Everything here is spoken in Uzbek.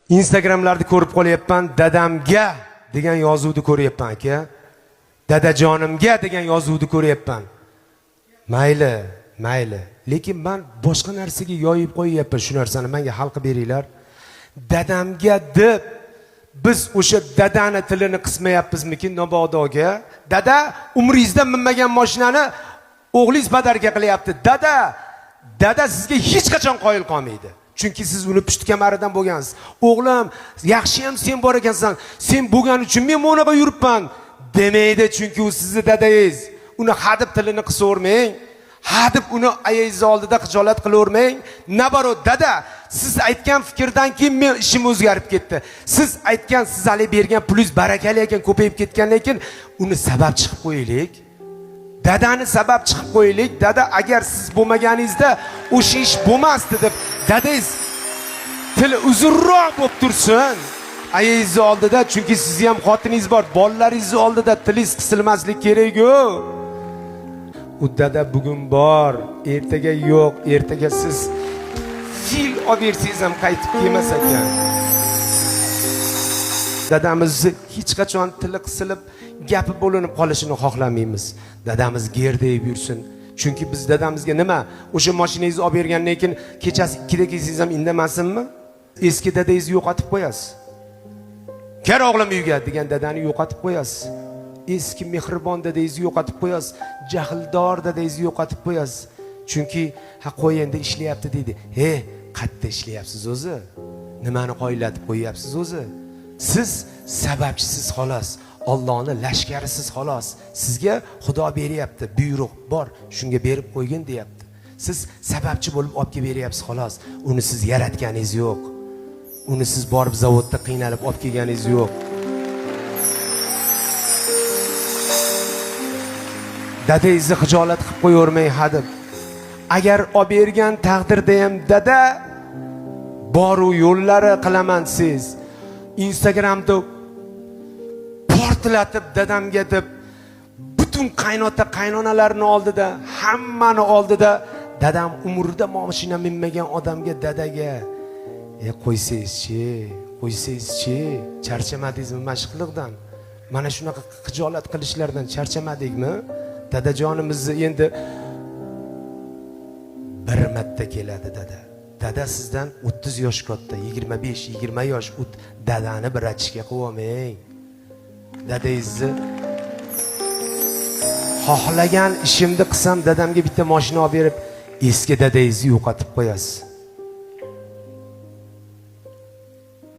Instagramlarda ko'rib qolyapman, dadamga degan yozuvni ko'ryapman aka. Dadajonimga degan yozuvni ko'ryapman. Mayli, mayli. Lekin men boshqa narsaga yoyib qo'yyapman shu narsani, menga hal qilib beringlar. Dadamga deb biz o'sha dadani tilini qismayapmizmikin nabodoga? Dada, umringizda minmagan mashinani o'g'lingiz padarka qilyapti. Dada, dada sizga hech qachon qoyil qolmaydi. Chunki siz uni pushti kamaridan bo'lgansiz. O'g'lim, yaxshi ham sen bor ekansan. Sen bo'lgani uchun men bunaqa yuribman demaydi, chunki u sizni dadangiz. Uni hadeb tilini qisavermang. Hadeb uni ayangiz oldida xijolat qilavermang. Nabarot, dada, siz aytgan fikrdan keyin men ishim o'zgarib ketdi. Siz aytgan, siz hali bergan pulingiz barakali ekan, ko'payib ketgan, lekin uni sabab chiqib qo'yaylik. Dadani sabab chiqib qo'yaylik. Dada, agar siz bo'lmaganingizda o'sha ish bo'lmasdi deb dadangiz tili uzunroq bo'lib tursin ayangizni oldida, chunki sizni ham xotiningiz bor, bolalaringizni oldida tilingiz qisilmaslik kerak-ku. U dada bugun bor, ertaga yo'q, ertaga siz fil olib bersangiz ham qaytib kelmas ekan. Dadamizni hech qachon tili qisilib, gapi bo'linib qolishini xohlamaymiz. Dadamiz gerdayib yursin. Chunki biz dadamizga nima, o'sha mashinangizni olib bergandan keyin kechasi 2da kelsangiz ham indamasinmi? Eski dadangizni yo'qotib qo'yasiz. Kel o'g'lim uyga degan dadani yo'qotib qo'yasiz. Eski mehribon dadangizni yo'qotib qo'yasiz. Jahldor dadangizni yo'qotib qo'yasiz. Chunki ha qo'y endi ishlayapti deydi. He, qayerda ishlayapsiz o'zi? Nimani qoyillatib qo'yyapsiz o'zi? Siz sababchisiz xolos. Allohning lashkarisiz xolos. Sizga Xudo beryapti, buyruq bor, shunga berib qo'ygin deyapti. Siz sababchi bo'lib olib kelib beryapsiz xolos. Uni siz yaratganingiz yo'q. Uni siz borib zavodda qiynalib olib kelganingiz yo'q. Dadangizni xijolat qilib qo'yavermang hadeb. Agar olib bergan taqdirda ham dada boru yo'llari qilaman siz. Instagramda portlatib dadamga deb butun qaynota qaynonalarni oldida, hammani oldida dadam umrida mashina minmagan odamga dadaga qo'ysangizchi, qo'ysangizchi, charchamadingizmi mashqliqdan? Mana shunaqa xijolat qilishlardan charchamadikmi? Dadajonimizni endi bir marta keladi dada. Dada sizdan 30 yosh katta, 25, 20 yosh dadani bir achishga qo'ymang. Dadangizni xohlagan ishimni qilsam dadamga bitta mashina olib berib, eski dadangizni yo'qotib qo'yasiz.